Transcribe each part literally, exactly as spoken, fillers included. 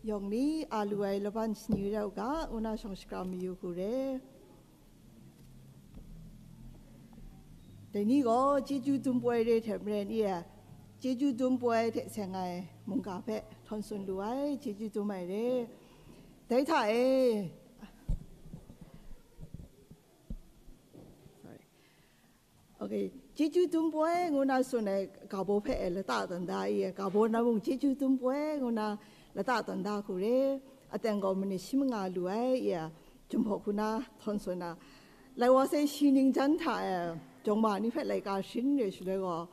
Yawng ni a lu ai laban shani rau ga, ngu na shawng shakram mayu hku re. Dai ni gaw chyeju dum poi re hte maren e, chyeju dum poi hte seng ai mungga hpe htawn tsun lu ai, chyeju dum ai re. Dai hta e, sorry. Okay, chyeju dum poi ngu na tsun ai ga baw hpe e lata tawn da i, ga baw na mung chyeju dum poi ngu na lata tawn da hku re. Aten gaw manit shi manga lu ai i, Jinghpaw hku na htawn tsun na, lai wa sai shi ning jan hta e, jawng ma ni hpe laika sharin re shaloi gaw,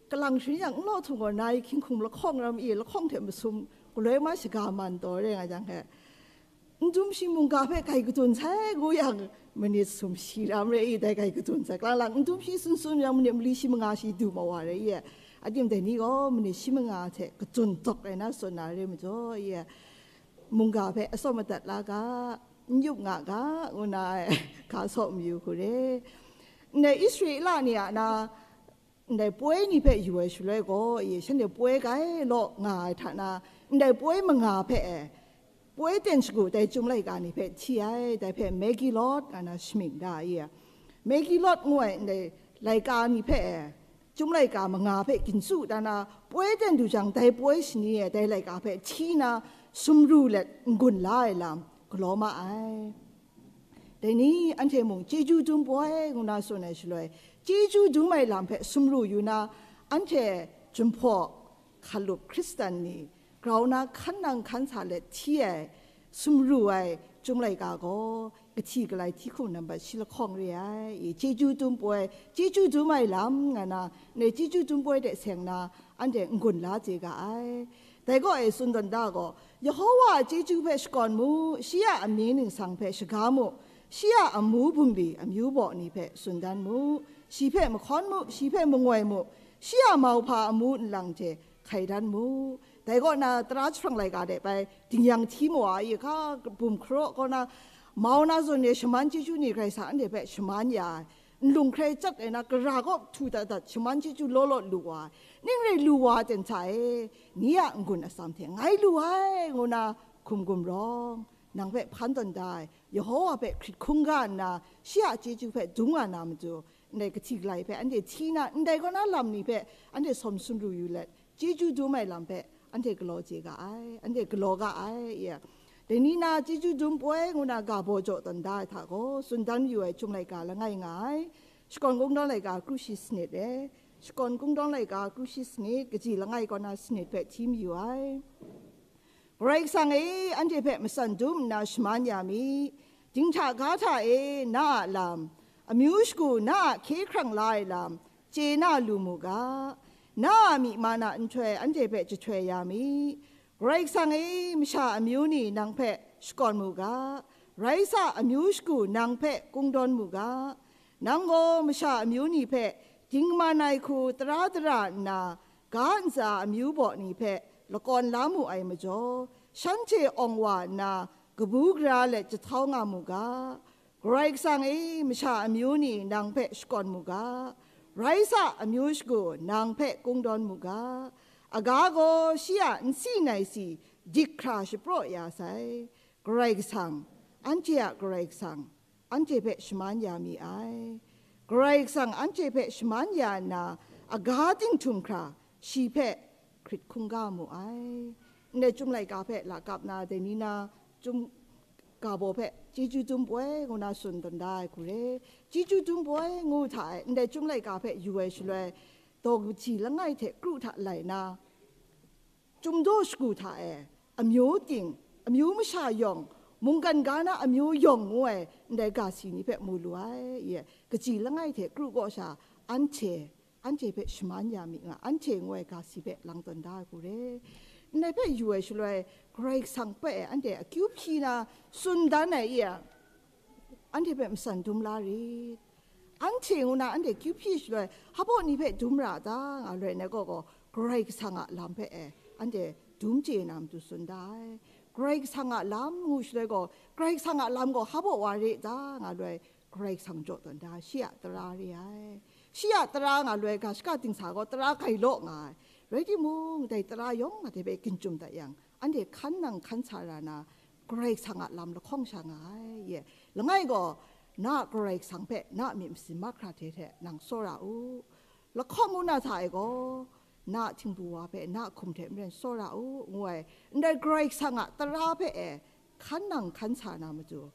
kalang sharin yang n law htung gaw, nai hkying hkum lahkawng ram i, lahkawng hte masum galoi ma shaga man taw re nga jang hte, n dum shi mungga hpe grai katsun sai ngu yang, manit sum shi ram re i, dai grai katsun sai. Kalang lang n dum shi sun sun yang, manit mali shi manga shi du ma wa re i, adim dai ni gaw manit shi manga hte katsun dawk ai na tsun na re majaw i, mungga hpe asaw madat la ga, n yup nga ga, ngu na ai ga saw mayu hku re. Ndai Israela ni a na, ndai poi ni hpe yu ai shaloi gaw, i, shanhte poi grai law nga ai hta na, ndai poi manga hpe e, poi ten shagu dai Chyum laika ni hpe hti ai, dai hpe Megillot nga na shamying da i, Megillot ngu ai ndai laika ni hpe e, Chyum laika manga hpe ginsu da na, poi ten du jang, dai poi shani e dai laika hpe hti na, sumru let n-gun la ai lam galaw ma ai. Dai ni anhte mung chyeju dum poi ngu na tsun ai shaloi, chyeju dum ai lam hpe sumru yu na, anhte Jinghpaw hkalup Hkristan ni grau na hkan nang hkan sa let hti ai, sumru ai Chyum laika gaw, kahti kalai hti hkum nambat shi lahkawng re ai, i, chyeju dum poi, chyeju dum ai lam nga na, ndai chyeju dum poi hte seng na, anhte n-gun la chye ga ai. Dai gaw e tsun tawn da gaw, Yehova a chyeju hpe shakawn mu, shi a amying ningsang hpe shaga mu, shi a amu bungli amyu baw ni hpe tsun dan mu, shi hpe mahkawn mu, shi hpe mangoi mu, shi a mauhpa amu nlang hte hkai dan mu. Dai kaw na, tara jahprang laika de bai dingyang hti mu ai, i, hka bum hkaraw kaw na, mau na zawn e shaman chyeju ni Karai Kasang anhte hpe shaman ya ai, nlung hkrai chyat ai na, gara kaw htu dat dat shaman chyeju law law lu wa ai, ning rai lu wa ten hta e, ni a n-gun atsam hte ngai lu ai, ngu na hkum gumrawng, nang hpe hpan tawn da ai, Yehova hpe hkrit hkungga nna, shi a chyeju hpe dum nga na matu, ndai kahti kalai hpe anhte hti na, ndai kaw na lam ni hpe anhte sawm sumru yu let, chyeju dum ai lam hpe anhte galaw chye ga ai, anhte galaw ga ai, i. Dai ni na chyeju dum poi ngu na ga baw jaw tawn da ai hta gaw, tsun dan yu ai Chyum laika langai nga ai, Shakawn Kungdawn laika kru shi sanit e, Shakawn Kungdawn laika kru shi sanit, kaji langai kaw na sanit hpe hti mayu ai. Karai Kasang e, anhte hpe matsan dum nna shaman ya mi. Dinghta ga hta e na a lam, amyu shagu na a hkye hkrang la ai lam, chye na lu mu ga. Na a myi man a nhtoi anhte hpe jahtoi ya mi. Karai Kasang e, masha amyu ni nang hpe shakawn mu ga. Rai sa, amyu shagu nang hpe kungdawn mu ga. Nang gaw masha amyu ni hpe dingman ai hku tara dara nna, ga ntsa amyu baw ni hpe lakawn la mu ai majaw, shanhte awng wa nna, kabu gara let jahtau nga mu ga. Karai Kasang e, masha amyu ni nang hpe shakawn mu ga. Rai sa, amyu shagu nang hpe kungdawn mu ga. Aga gaw shi a nsi nai si dik hkra shapraw ya sai. Karai Kasang, anhte a Karai Kasang, anhte hpe shaman ya mi ai. Karai Kasang anhte hpe shaman ya nna, aga ting htum hkra shi hpe hkrit hkungga mu ai. Ndai Chyum laika hpe lakap na, dai ni na Chyum ga baw hpe chyeju dum poi ngu na tsun tawn da ai hku re. Chyeju dum poi ngu hta e, ndai Chyum laika hpe yu ai shaloi, daw kaji langai hte kru hta lai na, Chyum daw shagu hta e, amyu ting, amyu masha yawng, mungkan ga na amyu yawng ngu ai ndai ga si ni hpe mu lu ai, i, kaji langai hte kru kaw sha, anhte, anhte hpe shaman ya mi nga, anhte ngu ai ga si hpe lang tawn da ai hku re. Ndai hpe yu ai shaloi, Karai Kasang hpe anhte akyu hpyi na tsun dan ai, i, anhte hpe matsan dum la rit. Anhte ngu na anhte kyu hpyi shaloi, hpa baw ni hpe dum ra ta nga loi, ndai gaw gaw, Karai Kasang a lam hpe e, anhte dum chye na matu tsun da ai. Karai Kasang a lam ngu shaloi gaw, Karai Kasang a lam gaw hpa baw wa re ta nga loi, Karai Kasang jaw tawn da, shi a tara re ai. Shi a tara nga loi, ga shaka dingsa gaw tara grai law nga ai. Rai timung, dai tara yawng anhte hpe ginjum dat yang, anhte hkan nang hkan sa ra na, Karai Kasang a lam lahkawng sha nga ai. Ye, langai gaw, na a Karai Kasang hpe na a myit masin mahkra hte hte nang tsawra u. Lahkawng ngu na hta e gaw, na a htingbu wa hpe na a hkum hte maren tsawra u, ngu ai, ndai Karai Kasang a tara hpe e hkan nang hkan sa na matu,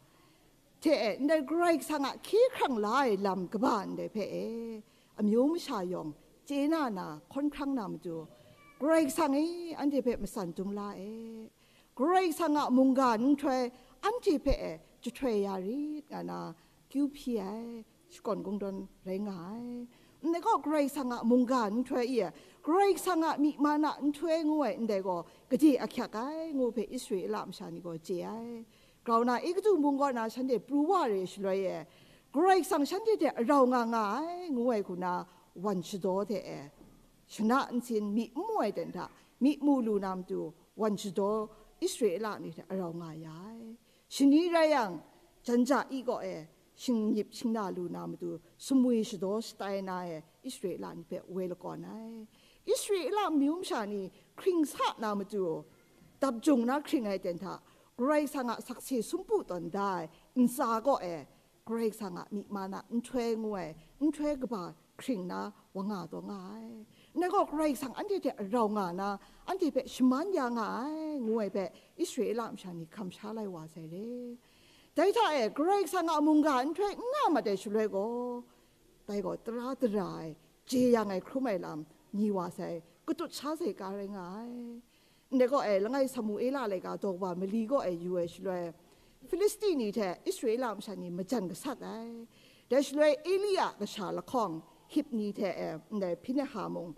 hte e ndai Karai Kasang a hkye hkrang la ai lam kaba ndai hpe e, amyu masha yawng chye na na hkawn hkrang na matu, Karai Kasang e, anhte hpe matsan dum la e. Karai Kasang a mungga nhtoi anhte hpe e jahtoi ya rit, nga na kyu hpyi ai shakawn kungdawn rai nga ai. Ndai gaw Karai Kasang a mungga nhtoi i, Karai Kasang a myi man a nhtoi ngu ai ndai gaw gade ahkyak ai, ngu hpe Israela masha ni gaw chye ai. Grau na, Egutu mung kaw na shanhte pru wa re shaloi e, Karai Kasang shanhte hte arau nga nga ai, ngu ai hku na wan shadaw hte e, shana nsin myi n mu ai ten hta myi mu lu na matu, wan shadaw Israela ni hte arau nga ya ai. Shani rai yang, jan ja i kaw e, shingnip shingna lu na matu, sumwi shadaw shatai na e, Israela ni hpe woi lakawn ai. Israela amyu masha ni hkring sa na matu, dap jung na hkring ai ten hta, Karai Kasang a sakse sumpu tawn da ai ntsa kaw e, Karai Kasang a myi man a nhtoi ngu ai, nhtoi kaba hkring na wa nga taw nga ai. Ndai gaw Karai Kasang anhte hte arau nga na, anhte hpe shaman ya nga ai, ngu ai hpe Israela masha ni hkam sha lai wa sai re. Dai hta e, Karai Kasang a mungga nhtoi n nga mat ai shaloi gaw, dai gaw tara dara ai, je yang ai hkrum ai lam ni wa sai, katut sha sai ka rai nga ai. Ndai gaw e, langai Samuela laika daw wa mali gaw e yu ai shaloi, Filisti ni hte Israela masha ni majan gasat ai. Dai shaloi Eli a kasha lahkawng Hib ni hte e, ndai Hpineha mung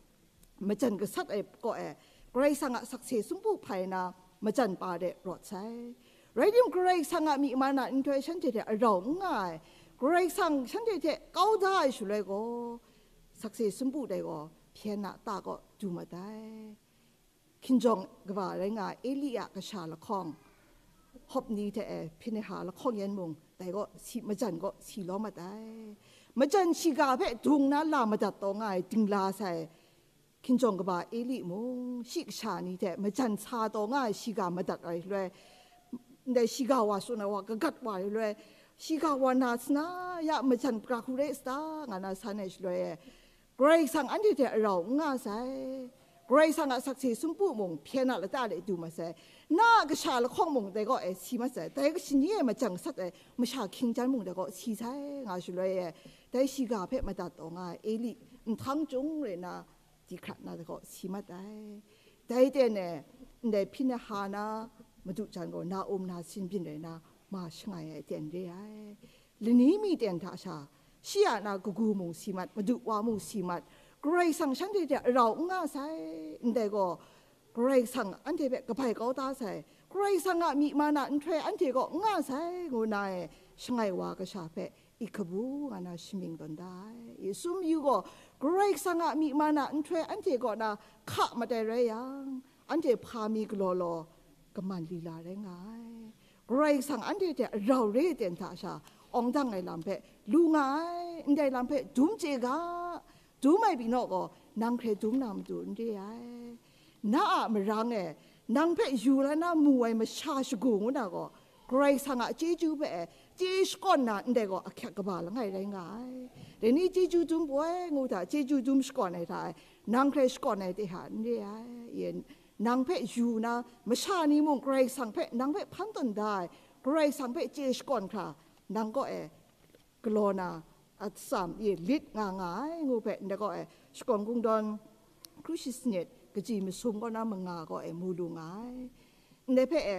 majan gasat ai kaw e, Karai Kasang a sakse sumpu hpai na majan pa de rawt sai. Rai timung, Karai Kasang a myi man a nhtoi shanhte hte arau n nga ai, Karai Kasang shanhte hte kau da ai shaloi gaw, sakse sumpu dai gaw hpyen a ta kaw du mat ai. Hkinjawng kaba rai nga ai Eli a kasha lahkawng Hopni hte e Hpineha lahkawng yan mung, dai gaw si, majan gaw si lawm mat ai. Majan shiga hpe dung na la madat taw nga ai dingla sai hkinjawng kaba Eli mung, shi kasha ni hte majan sa taw nga ai shiga madat ai shaloi, ndai shiga wa tsun ai wa kagat wa ai shaloi, shiga wa na sana ya majan pra hku re sata, nga na san ai shaloi e, Karai Kasang anhte hte arau n nga sai. Karai Kasang a sakse sumpu mung hpyen a lata de du mat sai. Na a kasha lahkawng mung dai gaw e si mat sai. Dai kashi ni e majan gasat ai masha hkying jan mung dai gaw si sai, nga shaloi e, dai shiga hpe madat taw nga ai Eli nhtang chyung rai na, di hkrat na dai gaw si mat ai. Dai ten e, ndai Hpineha na madu jan gaw na-um na sin byin rai na, ma shangai ai ten re ai. Lani mi ten hta sha, shi a na kagu mung si mat, madu wa mung si mat, Karai Kasang shanhte hte arau n nga sai, ndai gaw, Karai Kasang anhte hpe kabai kau da sai, Karai Kasang a myi man a nhtoi anhte kaw n nga sai, ngu na e, shangai wa kasha hpe i hkabu nga na shamying tawn da ai. Yesu mayu gaw, Karai Kasang a myi man a nhtoi anhte kaw na hka mat ai rai yang, anhte hpa mi galaw law, kaman lila rai nga ai. Karai Kasang anhte hte arau re ten hta sha, awng dang ai lam hpe lu nga ai, ndai lam hpe dum chye ga, dum ai pyi naw gaw, nang hkrai dum na matu n re ai. Na a marang e, nang hpe yu la na mu ai masha shagu ngu na gaw, Karai Kasang a chyeju hpe e chye shakawn na ndai gaw ahkyak kaba langai rai nga ai. Dai ni chyeju dum poi ngu hta, chyeju dum shakawn ai hta e, nang hkrai shakawn ai de hta n re ai. Nang hpe yu na masha ni mung Karai Kasang hpe nang hpe hpan tawn da ai, Karai Kasang hpe chye shakawn hkra, nang kaw e galaw na atsam e lit nga nga ai ngu hpe ndai kaw e, Shakawn Kungdawn hkru shi sanit, kaji masum kaw na manga kaw e mu lu nga ai. Ndai hpe e,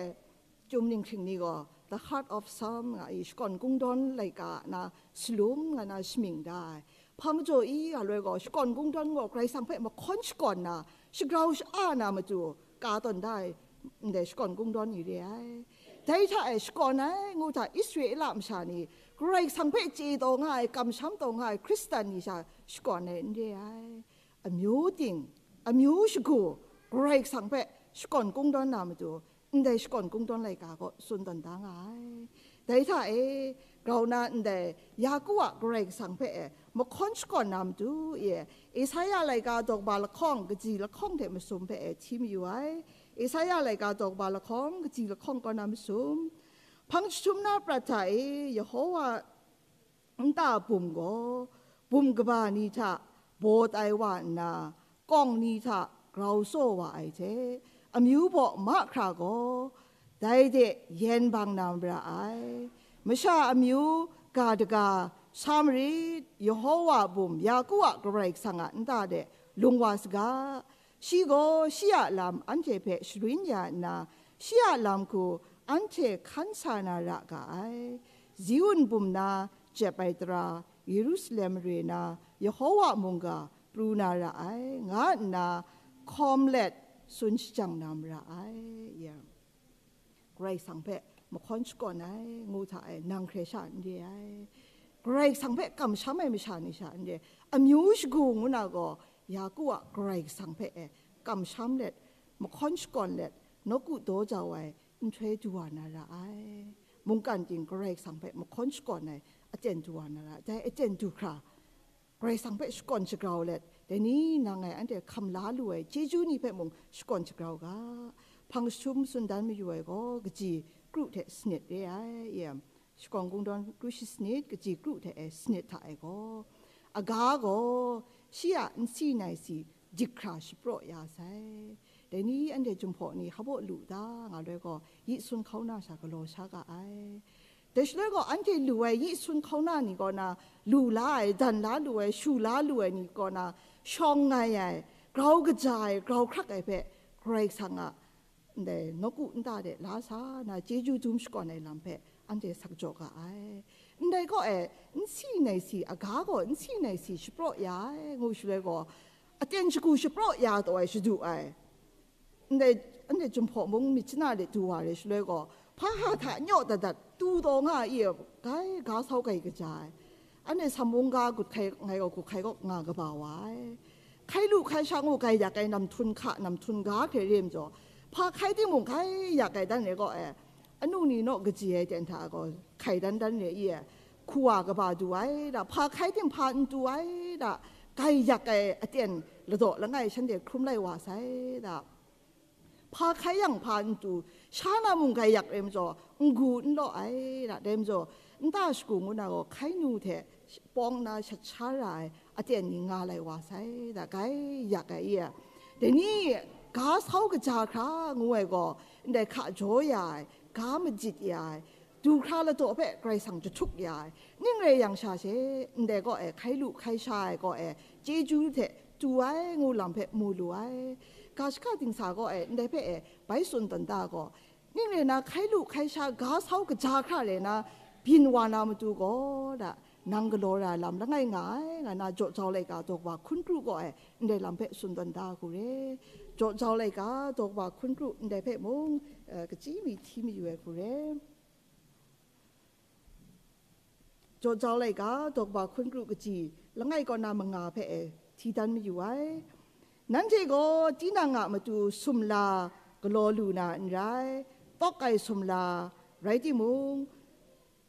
Chyum ninghkring ni gaw The Heart of Psalm nga i, Shakawn Kungdawn laika na salum nga na shamying da ai. Hpa majaw i, nga loi gaw, Shakawn Kungdawn gaw Karai Kasang hpe mahkawn shakawn na, shagrau sha-a na matu ka tawn da ai, ndai Shakawn Kungdawn ni re ai. Dai hta e shakawn ai ngu hta, Israela masha ni Karai Kasang hpe chye taw nga ai, kamsham taw nga ai Hkristan ni sha shakawn ai n re ai. Amyu ting, amyu shagu, Karai Kasang hpe Shakawn Kungdawn na matu, ndai Shakawn Kungdawn laika gaw tsun tawn da nga ai. Dai hta e, grau na ndai Yaku a Karai Kasang hpe e mahkawn shakawn na matu e, Esaia laika daw ba lahkawng, kaji lahkawng hte masum hpe e hti mayu ai. Isaya laika daw kaba lahkawng, kaji lahkawng kaw na masum. Hpang jahtum na prat hta e, Yehova nta bum gaw, bum kaba ni hta baw tai wa nna, kawng ni hta grau tsaw wa ai hte, amyu baw mahkra gaw, dai de yen bang na mara ai. Masha amyu ga daga sa marit, Yehova bum, Yaku a Karai Kasang a nta de lung wa saga. Shi gaw shi a lam anhte hpe sharin ya nna, shi a lam hku anhte hkan sa na ra ga ai. Ziun bum na jep ai tara, Yerusalem mare na Yehova mungga pru na ra ai, nga nna hkawm let tsun shajang na mara ai. Ya. Karai Kasang hpe mahkawn shakawn ai, ngu hta e, nang hkre sha n re ai. Karai Kasang hpe kamsham ai masha ni sha n re. Amyu shagu ngu na gaw, Yaku a Karai Kasang hpe e kamsham let, mahkawn shakawn let, nawku daw jau ai nhtoi du wa na ra ai. Mungkan ting Karai Kasang hpe mahkawn shakawn ai aten du wa na ra ai. Dai aten du hkra, Karai Kasang hpe shakawn shagrau let, dai ni nang ngai anhte hkam la lu ai chyeju ni hpe mung shakawn shagrau ga. Hpang jahtum tsun dan mayu ai gaw, kaji kru hte sanit re ai, e, Shakawn Kungdawn kru shi sanit, kaji kru hte e sanit hta e gaw, aga gaw shi a nsi nai si dik hkra shapraw ya sai. Dai ni anhte Jinghpaw ni hpa baw lu ta nga loi gaw, yi sun hkau na sha galaw sha ga ai. Dai shaloi gaw, anhte lu ai yi sun hkau na ni kaw na, lu la ai, dan la lu ai, shu la lu ai ni kaw na, shawng ngai ai, grau kaja ai, grau hkrak ai hpe, Karai Kasang a, ndai nawku nta de la sa na, chyeju dum shakawn ai lam hpe, anhte sak jaw ga ai. Ndai kaw e, nsi nai si, aga gaw nsi nai si shapraw ya ai, ngu shaloi gaw, aten shagu shapraw ya taw ai, shadu ai. Ndai, anhte Jinghpaw mung myit chana de du wa re shaloi gaw, hpa ha hta nyaw dat dat tu taw nga ai, gai ga sau gai kaja ai. Anhte Sam mung ga gut hkai, ngai gaw gut hkai kaw nga kaba wa ai. Hkai lu hkai sha ngu gai yak ai, nam htun hka, nam htun ga hkre re majaw, hpa hkai timung gai yak ai dan re gaw e, anu ni naw kaji ai ten hta gaw hkai dan dan re i e, hku wa kaba du ai da, hpa hkai ting hpa n tu ai da, gai yak ai aten ladaw langai shanhte hkrum lai wa sai da. Hpa hkai yang hpa n tu, sha na mung gai yak re majaw, n gu n law ai da, dai majaw, nta shagu ngu na gaw, hkai nu hte pawng na shat sha ra ai aten ni nga lai wa sai da, gai yak ai i e. Dai ni ga sau kaja hkra ngu ai gaw, ndai hka jaw ya ai, ga majit ya ai, du hkra ladaw hpe Karai Kasang jahtuk ya ai, ning rai yang sha she, ndai kaw e hkai lu hkai sha ai kaw e chyeju hte tu ai ngu lam hpe mu lu ai. Ga shaka dingsa kaw e ndai hpe e bai tsun tawn da gaw, ning rai na hkai lu hkai sha ga sau kaja hkra rai na byin wa na matu gaw da, nang galaw ra lam langai nga ai, nga na jaw jau laika daw kaba hkun kru kaw e ndai lam hpe tsun tawn da hku re. Jaw jau laika daw kaba hkun kru ndai hpe mung, eh, kachyi mi hti mayu ai hku re. Jaw jau laika daw kaba hkun kru kaji langai kaw na manga hpe e hti dan mayu ai. Nanhte gaw tinang a matu sumla galaw lu na n rai, tawk ai sumla rai timung,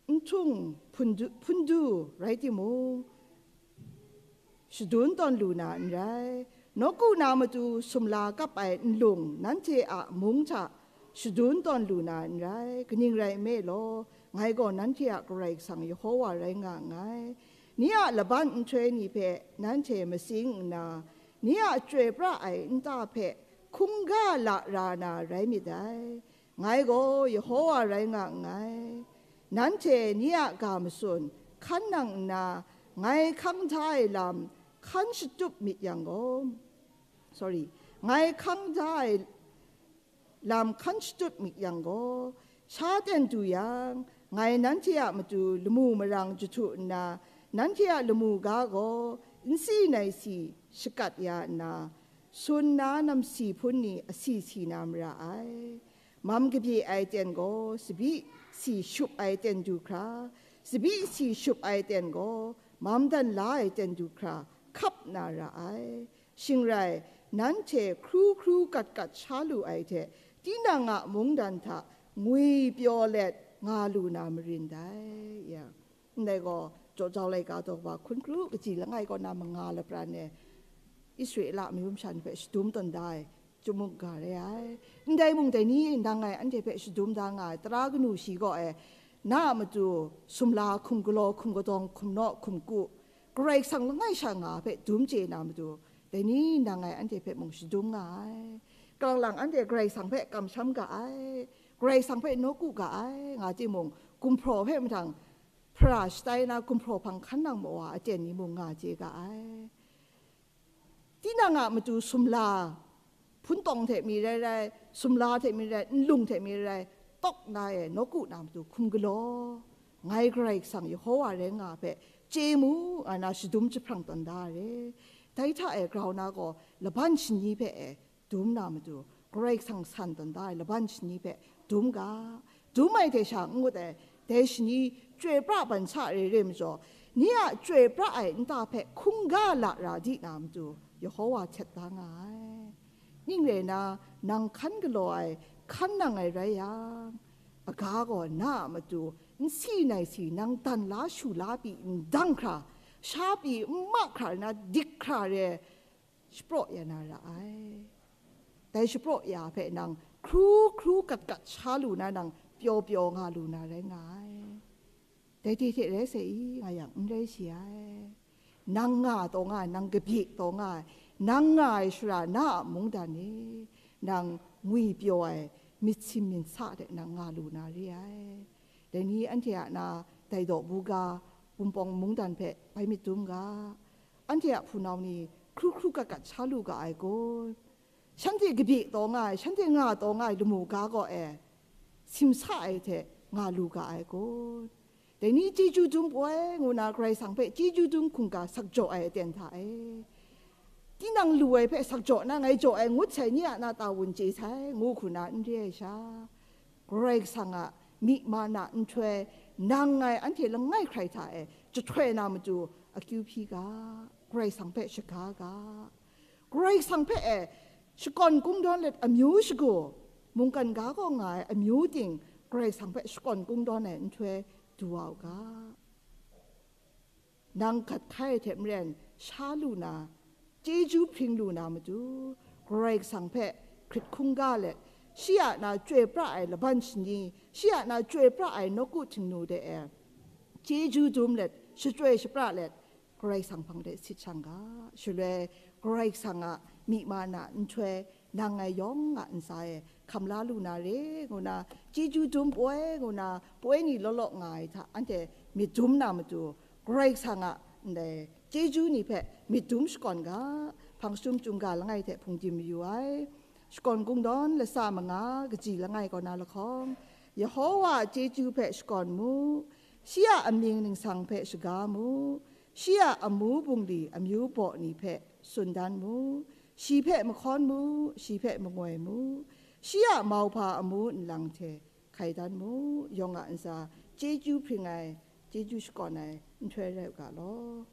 nhtung hpundu, hpundu rai timung, shadun tawn lu na n rai. Nawku na matu sumla kap ai nlung nanhte a mung hta shadun tawn lu na n rai. Kaning rai nme law, ngai gaw nanhte a Karai Kasang Yehova rai nga nngai. Ni a laban nhtoi ni hpe nanhte matsing nna, ni a chyoi pra ai nta hpe hkungga la ra na rai myit dai. Ngai gaw Yehova rai nga nngai. Nanhte ni a ga matsun hkan nang nna, ngai hkang da ai lam hkan shatup myit yang gaw, sorry, ngai hkang da ai lam hkan shatup myit yang gaw, sha ten du yang, ngai nanhte a matu lamu marang jahtu nna, nanhte a lamu ga gaw nsi nai si shakat ya nna, sun na namsi hpun ni asi si na mara ai. Mam kabye ai ten gaw tsabyi si shup ai ten du hkra, tsabyi si shup ai ten gaw mam dan la ai ten du hkra hkap na ra ai. Shing rai, nanhte hkru hkru gat gat sha lu ai hte, tinang a mungdan hta ngwi pyaw let nga lu na marin dai. Ya, ndai gaw, jaw jau laika daw kaba hkun kru kaji langai kaw na manga lapran e, Israela mayum sha ni hpe shadum tawn da ai Chyum mung ga re ai. Ndai mung dai ni nang ngai anhte hpe shadum da nga ai tara kanu shi gaw e, na a matu sumla hkum galaw, hkum kadawng, hkum naw, hkum ku, Karai Kasang langai sha nga hpe dum chye na matu, dai ni nang ngai anhte hpe mung shadum nga ai. Kalang lang anhte Karai Kasang hpe kamsham ga ai, Karai Kasang hpe nawku ga ai, nga timung, gumhpraw hpe mahtang hpara shatai na gumhpraw hpang hkan nang mawa aten ni mung nga chye ga ai. Tinang a matu sumla, hpun tawng hte mi rai rai, sumla hte mi rai, nlung hte mi rai, tawk na e nawku na matu hkum galaw, ngai Karai Kasang Yehowa rai nga hpe chye mu, nga na shadum jahprang tawn da ai re. Dai hta e grau na gaw laban shani hpe e dum na matu, Karai Kasang san tawn da ai laban shani hpe dum ga, dum ai hte sha n ngut ai, dai shani chyoi pra ban sa re re majaw, ni a chyoi pra ai nta hpe hkungga lara di na matu, Yehowa htet da nga ai. Ning rai na, nang hkan galaw ai, hkan nang ai rai yang, aga gaw na a matu n si nai si nang dan la shu la pyi n dang hkra, sha pyi n ma hkra na dik hkra re, shapraw ya na ra ai. Dai shapraw ya hpe nang hkru hkru gat gat sha lu na, nang pyaw pyaw nga lu na rai nga ai. Dai hte hte rai sai i, nga yang n rai shi ai. Nang nga taw nga ai, nang kabye taw nga ai, nang nga ai shara na a mungdan e, nang ngwi pyaw ai, myit sim myit sa hte nang nga lu na re ai. Dai ni anhte a na dai daw buga, Wunpawng mungdan hpe bai myit dum ga, anhte a hpunau ni hkru hkru gat gat sha lu ga ai kun? Shanhte kabye taw nga ai, shanhte nga taw nga ai lamu ga gaw e, simsa ai hte nga lu ga ai kun? Dai ni chyeju dum poi ngu na Karai Kasang hpe chyeju dum hkungga sakjaw ai aten hta e, tinang lu ai hpe sakjaw na ngai jaw ai ngut sai ni a na ta wun chye sai ngu hku na n re ai sha, Karai Kasang a myi ma na nhtoi nang ngai anhte langai hkrai hta e jahtoi na matu akyu hpyi ga, Karai Kasang hpe shaga ga. Karai Kasang hpe e shakawn kungdawn let amyu shagu, mungkan ga kaw nga ai amyu ting Karai Kasang hpe shakawn kungdawn ai nhtoi du wa u ga. Nang gat hkai ai hte maren sha lu na, chyeju hpring lu na matu, Karai Kasang hpe hkrit hkungga let, shi a na chyoi pra ai laban shani, shi a na chyoi pra ai nawku htingnu de e, chyeju dum let, shachyoi shapra let, Karai Kasang hpang de sit shang ga. Shaloi Karai Kasang a myi ma na nhtoi nang ngai yawng a ntsa e hkam la lu na re ngu na, chyeju dum poi ngu na, poi ni law law nga ai hta anhte myit dum na matu, Karai Kasang a ndai chyeju ni hpe myit dum shakawn ga. Hpang Jahtum Chyum ga langai hte hpungdim mayu ai. Shakawn Kungdawn lasa manga kaji langai kaw na lahkawng, Yehowa a chyeju hpe shakawn mu, shi a amying ningsang hpe shaga mu, shi a amu bungli amyu baw ni hpe tsun dan mu, shi hpe mahkawn mu, shi hpe mangoi mu, shi a mauhpa amu nlang hte hkai dan mu, yawng a ntsa chyeju hpring ai, chyeju shakawn ai nhtoi rai u ga law.